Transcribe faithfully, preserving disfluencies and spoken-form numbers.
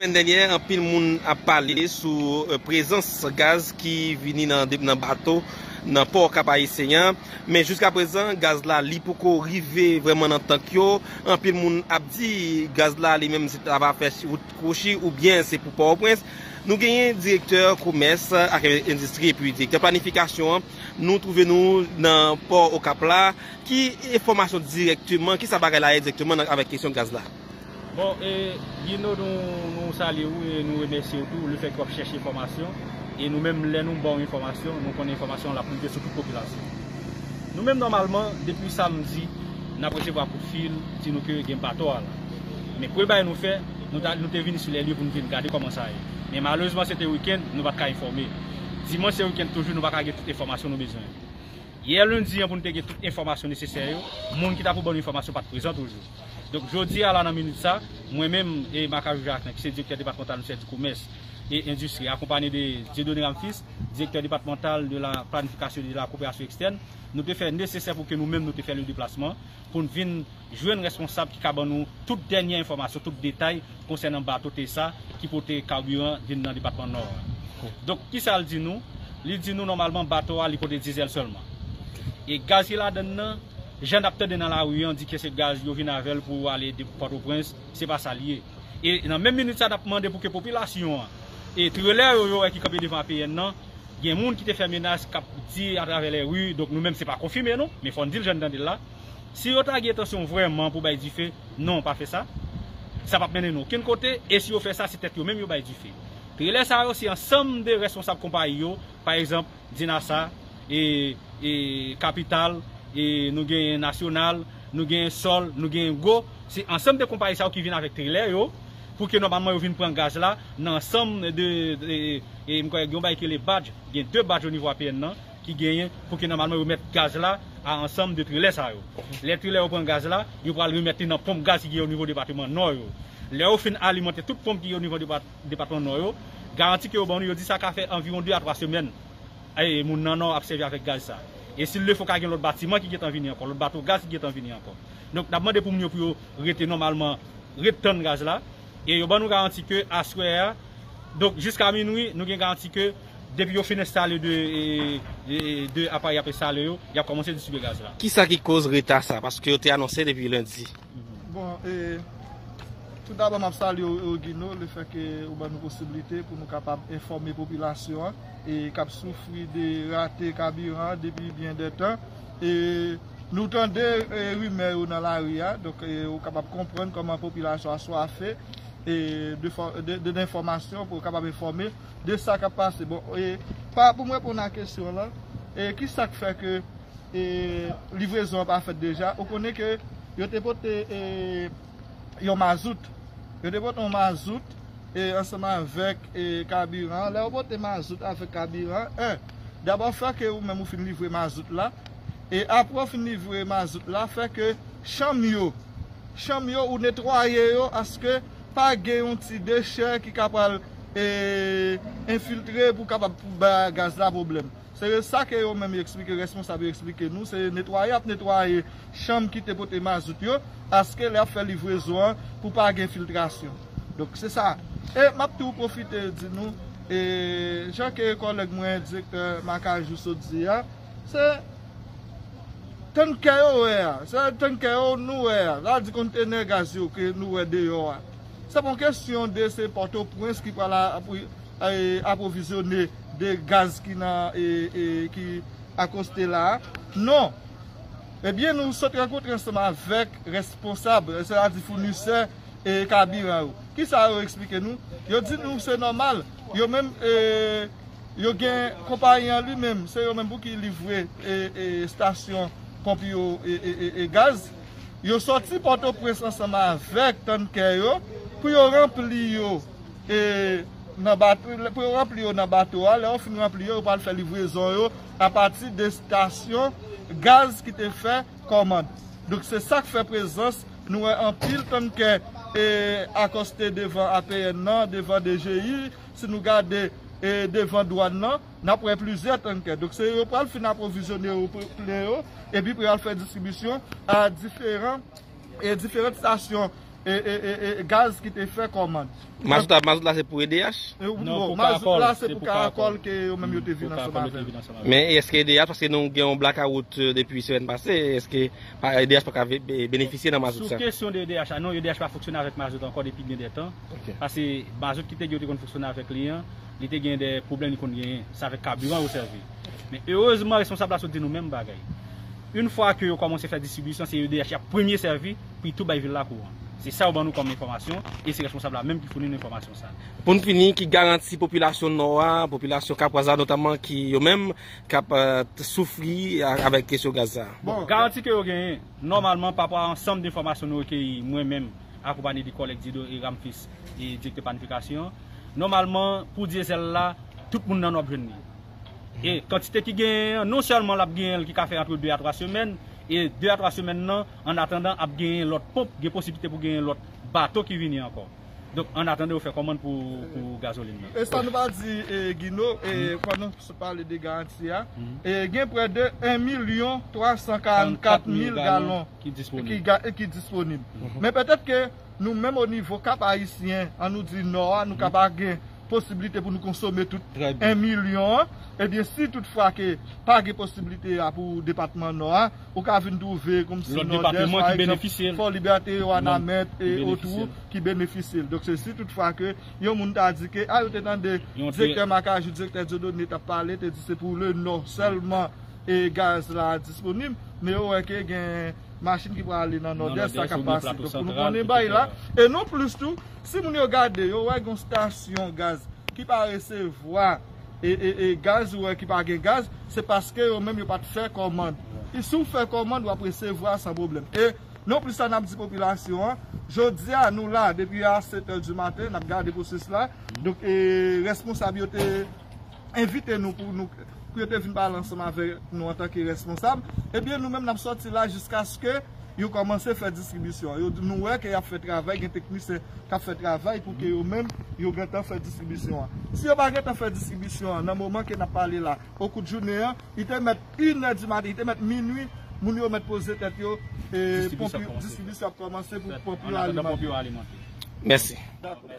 Semèn dènyè, anpil moun ap pale sou, eh, prezans gaz ki vini nan, nan bato nan pò Kap Ayisyen an. Men jiska prezan, gaz la li poko rive vrèman nan tank yo. Anpil moun ap di gaz la li menm se ta va fè wout kwochi oubyen se pou Pòtoprens. Nou genyen direktè komès ak endistri epi direktè planifikasyon an. Nou twouve nou nan pò Okap la. Ki enfòmasyon dirèkteman, ki sa bagay la ye dirèkteman nan, avèk kesyon gaz la? Bon, e, Gino, nou, nou salye ou e nou remèsye ou tou, lefètke w ap chèche enfòmasyon. E nou menm, lè nou ba w enfòmasyon, nou konnen enfòmasyon an l ap rive sou tout popilasyon. Nou menm, nòmalman, depi samdi, n ap resevwa kout fil, di nou ke gen bato a la. Men premye bagay nou fè, nou ta, nou te vini sou lè lye pou nou vin gade kòman sa ye. Men malerezman, se te wikenn, nou pa t ka enfòme. Dimanch, se wikenn toujou, nou pa ka gen tout enfòmasyon nou bezwen. Yè lendi an, pou nou te gen tout enfòmasyon nesesè yo, moun ki ta pou ban nou enfòmasyon pa t prezan toujou. Donk, jodi a la, nan minit sa, mwen menm e Makajou Jacquelin, ki se direktè depatmantal Ministè di Komès e Endistri, akonpanye de Dieudonné Ramfils, direktè depatmantal de la planifikasyon e de la koperasyon ekstèn, nou te fè nesesè pou ke nou menm nou te fè le deplasman, pou n vin jwenn responsab ki ka ban nou tout dènye enfòmasyon, tout detay konsènan bato te sa ki pote kabiran vin nan depatman Nò a. Donk, ki sa l di nou? Li di nou, nòmalman, bato a, li pote dizèl sèlman. E gaz ki ladann nan, jan n ap tande nan lari an, di ke se gaz yo vin avè l pou ale de Pòtoprens, se pa sa l ye. E nan menm minit sa, n ap mande pou ke popilasyon an, e trelè yo, yo wè ki kanpe devan A P N nan, gen moun ki te fè menas k ap di atravè lè ri, donk nou menm se pa konfime non, men fò n di l jan n tande l la. Si yo ta gen entansyon vrèman pou bay dife, non, pa fè sa. Sa p ap mennen nou okenn kote, e si yo fè sa, se tèt yo menm yo bay dife. Trelè sa yo, se ansanm de responsab konpayi yo, pa egzanp, Dinasa, e, e Kapital, e nou genyen Nasyonal, nou genyen Sòl, nou genyen Go. Se ansanm de konpayi sa yo ki vin avèk trelè yo, pou ke nòmalman yo vin pran gaz la, nan ansanm de, de, e m kwè gen yon bagay ki rele badj, gen de badj o nivo A P N nan, ki genyen pou ke nòmalman yo mèt gaz la a ansanm de trelè sa yo. Lè trelè yo pran gaz la, yo pral remèt li nan ponp gaz ki gen o nivo depatman Nò yo. Lè yo fin alimante tout ponp ki gen o nivo depa-, depatman Nò yo, garanti ke yo ban nou, yo di sa ka fè anviwon de a twa semèn. E moun nan Nò ap sèvi avèk gaz sa. E si l le fo ka gen lòt batiman ki gentan vini ankò, lòt bato gaz ki gentan vini ankò. Donk, n ap mande pou moun yo pou yo rete nòmalman, ret tann gaz la. E yo ban nou garanti ke aswè a, donk jiska minwi, nou gen garanti ke depi yo fin enstale de, e, e, de aparèy y ap enstale yo, y ap kòmanse distribye gaz la. Ki sa ki koz reta sa? Paske yo te anonse depi lendi. Bon, e, tout dabò, m ap salye w, Gino, lefètke ou ban nou posiblite pou nou kapab enfòme popilasyon an, e k ap soufri de rate kabiran depi byen dè tan. E nou tande, e, rimè yo nan lari a, donk, e, ou kapab konprann kòman popilasyon an swafe, e, de fò-, de, de, de enfòmasyon pou yo kapab enfòme de sa k ap pase. Bon, e, pa, pou m reponn a kesyon lan, e, ki sa k fè ke, e, livrezon an pa fèt deja? Ou konnen ke yo te pote, e, yon mazout. Yo te pote yon mazout, e, ansanm avèk, e, kabiran. Lè yo pote mazout avèk kabiran, en, dabò fè ke ou menm ou fin livre mazout la, e apre w fin livre mazout la, fè ke chanm yo, chanm yo ou netwaye yo, aske pa gen yon ti dechè ki ka pral, e, enfiltre pou kapab pou ba gaz la pwoblèm. Se sa ke yo menm yo eksplike, responsab yo eksplike nou, se netwaye y ap netwaye chanm ki te pote mazout yo, aske lè y ap fè livrezon an pou pa gen filtrasyon. Donk, se sa. E m ap tou pwofite di nou, e, jan ke kòlèg mwen, direktè Makajou sot di a, se tannkè yo wè a, se tannkè yo nou wè a, sa vle di kontenè gaz yo ke nou wè deyò a. Se pa yon kesyon de se Pòtoprens ki pral a-, apwi-, e, apwovizyone de gaz ki nan, e, e, ki akoste la a. Non. Ebyen, nou sot rankontre ansanm avèk responsab, sètadi founisè, e, kabiran yo. Kisa yo eksplike nou? Yo di nou se nòmal. Yo menm, e, yo gen konpayi an li menm, se yo menm pou ki livre, e, e, estasyon ponp yo, e, e, e, e gaz. Yo sòti Pòtoprens ansanm avèk tannkè yo pou yo ranpli yo, e, nan bat-, pou yo ranpli yo nan bato a. Lè yo fin ranpli yo, yo pral fè livrezon yo apati de estasyon gaz ki te fè kòmand. Donk, se sa k fè prezans nou wè anpil tannkè, e, akòste devan A P N nan, devan D G I, si nou gade, e, devan dwàn nan, n ap wè plizyè tannkè. Donk, se yo pral fin apwovizyone yo pre-, plen yo, epi pral fè distribisyon a diferan, e, diferan estasyon e, e, e, e, gaz ki te fè kòmand. Mazout la, mazout la se pou E D H? E, Non, bon, pou mazout Karakòl, la se se pou pou Karakòl Karakòl. Ke yo menm yo te Pou vin ansanm Karakòl yo te avè vin ansanm avè. Men èske E D H, paske nou gen yon blakawout, euh, depi semèn pase, èske pa, E D H pa ka ve-, be-, benefisye nan mazout Sou sa? Kesyon de E D H la, non, E D H pa fonksyone avèk mazout ankò depi gen de tan. Ok. Paske mazout ki te gen yo te konn fonksyone avèk li an, li te gen de pwoblèm li konn genyen. Se avèk kabiran yo sèvi. Men erezman, responsab la sot di nou menm bagay. Yon fwa ke yo kòmanse fè distribisyon, se E D H y ap premye sèvi, pou tou bay vil la kouran. Se sa yo ban nou kòm enfòmasyon, e se responsab la menm ki founi nou enfòmasyon sa. Pou n fini, ki garanti popilasyon Nò a, popilasyon Kapwaz la notamman, ki yo menm k ap, euh, t-, soufri a-, avèk kesyon gaz sa? Bon, garanti ke yo genyen, nòmalman, pa rapò a ansanm de enfòmasyon nou rekeyi, mwen menm, akonpanye de kòlèg Dido e Ramfis, e direktè planifikasyon, nòmalman, pou dyezèl la, tout moun nan Nò ap jwenn li. E kantite ki genyen an, non sèlman l ap genyen l ki ka fè antre de a twa semèn, e de a twa semèn nan, an atandan, ap genyen lòt ponp, gen posiblite pou genyen lòt bato ki vini ankò. Donk, an atandan, yo fè kòmand pou, pou gazolin nan. E sa nou pa di, e, Gino, e, pandan w pale de garanti a, e, gen prè de en milyon twa san karannkat mil galon ki disponib. Ki ga-, ki disponib. Men petèt ke nou menm o nivo Kap Ayisyen, an nou di Nò a, nou ka pa gen posiblite pou nou konsome tout en milyon an. Ebyen, si toutfwa ke pa gen posiblite a pou depatman Nò a, ou ka vin twouve kòmsi Nòdès, pa egzanp, Fò Libète, Wanament e otou ki benefisye l. Donk, se si toutfwa ke yon moun ta di ke, a, yo te tande direktè Makajou, direktè Dieudonné t ap pale, te di se pou le Nò sèlman e gaz la disponib, men yo wè ke gen machin ki prale nan Nòdès, sa k ap pase. Donk, pou nou konnen bay la, e non plis tou, si moun yo gade, yo wè gen yon stasyon gaz ki pa resevwa e, e, e gaz, ou wè ki pa gen gaz, se paske yo menm yo pa t fè kòmand. E si w fè kòmand, w ap resevwa san pwoblèm. E non plis sa n ap di popilasyon an, jodi a, nou la, depi a sèt è di maten, n ap gade pwosesis la. Donk, e, responsab yo te envite nou pou nou, pou yo te vin pale ansanm avèk nou antanke responsab. Ebyen, nou menm, n ap sòti la jiskaske yo kòmanse fè distribisyon an. Yo, nou wè ke y ap fè travay, gen teknisyen k ap fè travay pou ke yo menm, yo gentan fè distribisyon an. Si yo pa gentan fè distribisyon an, nan moman ke n ap pale la, o kou de jounen an, li te mèt inè di maten, li te mèt minui, moun yo mèt poze tèt yo, e, distribisyon ap kòmanse pou ponp yo alimante. Mèsi. Dakò.